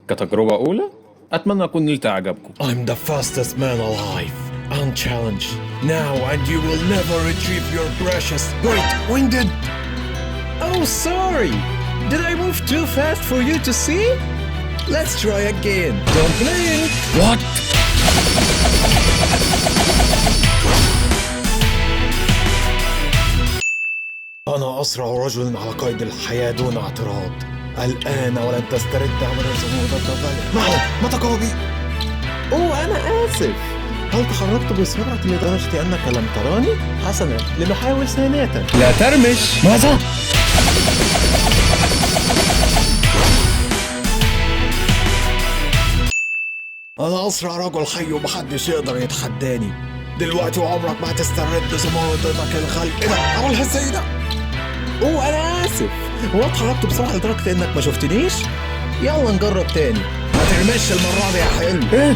كتجربة أولى أتمنى أكون نلت إعجابكم. I'm the fastest man alive. Unchallenged. Now and you will never retrieve your precious. Wait, when did... Oh, sorry. Did I move too fast for you to see? Let's try again. Don't blink. What? أنا أسرع رجل على قيد الحياة دون اعتراض. الآن ولن تسترد أبدا زمردك الغالية. معنا ما تقع بي؟ أوه أنا آسف. هل تحركت بسرعة لدرجة أنك لم تراني؟ حسنا، لنحاول ثانية. لا ترمش. ماذا؟ أنا أسرع رجل حي ومحدش يقدر يتحداني دلوقتي، وعمرك ما هتسترد زمردتك الغالية. إيه ده؟ عملها إزاي ده؟ أوه أنا آسف. هو اتحركت بسرعة لدرجة إنك ما شفتنيش؟ يلا نجرب تاني. ما ترمش المرة دي يا حلو. إيه؟